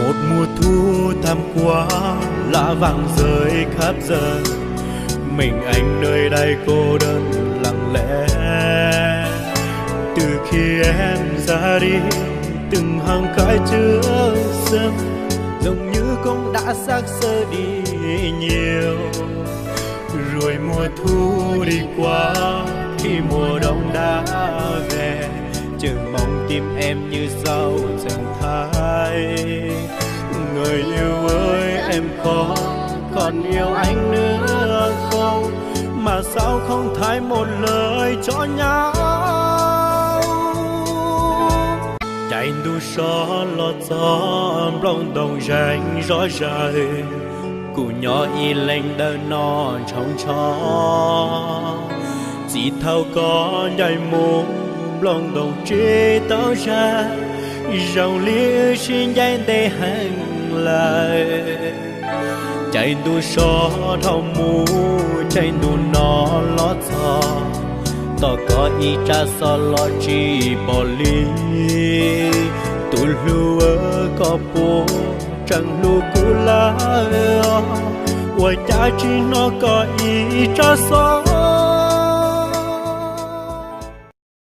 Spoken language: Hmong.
Một mùa thu thắm quá, lá vàng rơi khắp giờ. Mình anh nơi đây cô đơn lặng lẽ. Từ khi em ra đi, từng hàng cãi trước sớm, giống như cũng đã xác xơ đi nhiều. Rồi mùa thu đi qua, khi mùa đông đã về, chừng bóng tim em như dấu chân thay. Người yêu ơi, em có còn yêu anh nữa không? Mà sao không thải một lời cho nhau? Caij ntuj sov los txog, nplooj ntoos zeeg zov zaws. Kuv nyob ib leeg dawm no ntsoo ntsho, txij thaum koj ncaim mus, nplooj ntoos tsis tau zag, zoo li wb sib ncaim ntev heev lawm. Caij ntuj sov dhau mus, caij ntuj no los txog, tos koj ib tsab xov los tsis pom li. Tus hlub, koj puas tseem hlub kuv lawm os? Ua cas tsis hnov koj ib tsab xov?